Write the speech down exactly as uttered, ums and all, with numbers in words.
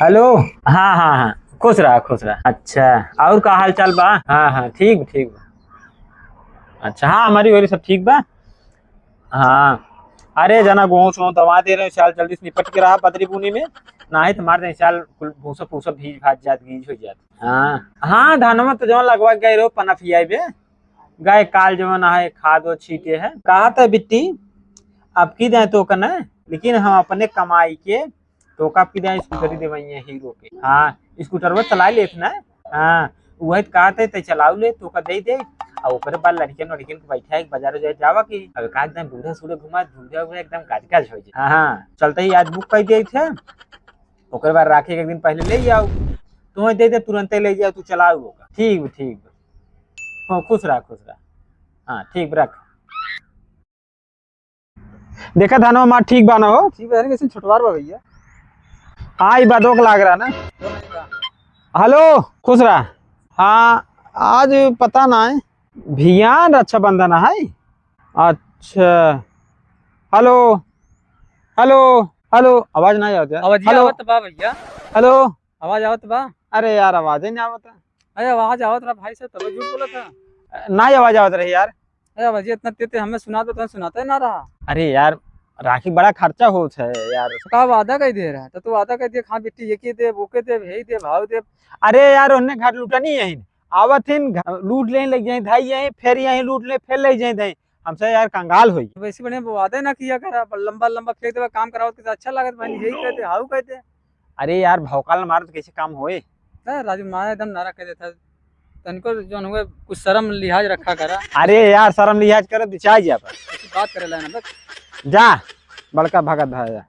हेलो। हाँ, हाँ, हाँ, खुश रहा, खुश रहा। अच्छा, और का हाल चाल बा? हाँ, हाँ, ठीक, ठीक बा। अच्छा, हाँ, हमारी ओरी सब ठीक बा। हाँ, अरे जना, गोहूँ सोहूँ दवा दे रहे, साल जल्दी से निपट के रहा बदरी बूनी में, नाही तो मार दे साल कुल भूसा फूसा भीज भाज जात, गीज हो जात। हाँ, हाँ, धनवा तो जवन लगवा के गए रहो पनफिया बे, गए काल जवन आहे खाद वो छीटे है। कहा था बिट्टी, अब की दे तो कने, लेकिन हम अपने कमाई के तो का पी दे स्कूटरी देवइया हीरो के। हाँ, स्कूटरवा चला लेत ना। हाँ, उहे तो कहत है, ते चलाऊ ले, तो का दे दे। आ ओकरे बाद लड़कियन वड़कियन के बैठा एक बाजार उजार जावा की। अब का एकदम बूढ़ा सूढ़ा घुमा, बूढ़ा हुआ एकदम गाज गाज हो जाए। हाँ, हाँ, चलते ही आज बुक कर दिए थे। ओकरे बाद राखी के एक दिन पहले ले जाओ, तुम्हें दे दे, तुरंते ले जाओ, तू चलाऊ होगा। ठीक बा, ठीक बा। हाँ, खुश रहा, खुश रहा। हाँ, ठीक बा, रख। देखा धानो मार ठीक बा ना हो? ठीक बा, यार, कैसे छोटवार बा भैया? हाँ, ई बा, दोक लाग रहा ना। हेलो, खुश रहा। हाँ, आज पता ना है, भियान रक्षाबंधन है। अच्छा, हेलो, हेलो, हेलो, आवाज ना आवत है। आवाज हेलो। आवत बा भैया। हेलो। आवाज आवत बा। अरे यार, आवाज ही ना आवत है। अरे, आवाज आवत रहा भाई साहब, तबे झूठ बोलत है। ना आवाज आवत रही यार। अरे भैया, इतना तेज तेज हमें सुना दो, तुम्हें सुनाता ही ना रहा। अरे यार, राखी बड़ा खर्चा होत है यार। तो का वादा कर दे रहा है? तो तू वादा कर दिया, हाँ बिट्टी, ये के दे, वो के दे, हे दे, भाव दे। अरे यार, उन्हें घर लूटनी है, आवत हिन, घ-, लूट ले, ले जाए धाई जाए, फिर यहीं लूट ले, फिर ले जाए धाई। हमसे यार कंगाल होई। तो वैसे बढ़िया वादा ना किया करा, पर लंबा लंबा फेंक देवा, काम करावत के अच्छा लागत भाई, यही कहते, हाउ कहते। अरे यार, भौकाल मारो तो कैसे काम होए? ए, राजू, मारा एकदम नारा कह देता। तनिको जौन हुए, कुछ शर्म लिहाज रखा करा। अरे यार, शर्म लिहाज करे, बिचाई जा पर। ऐसी बात करे ला ना, बस। जा, बड़का भगत है जा।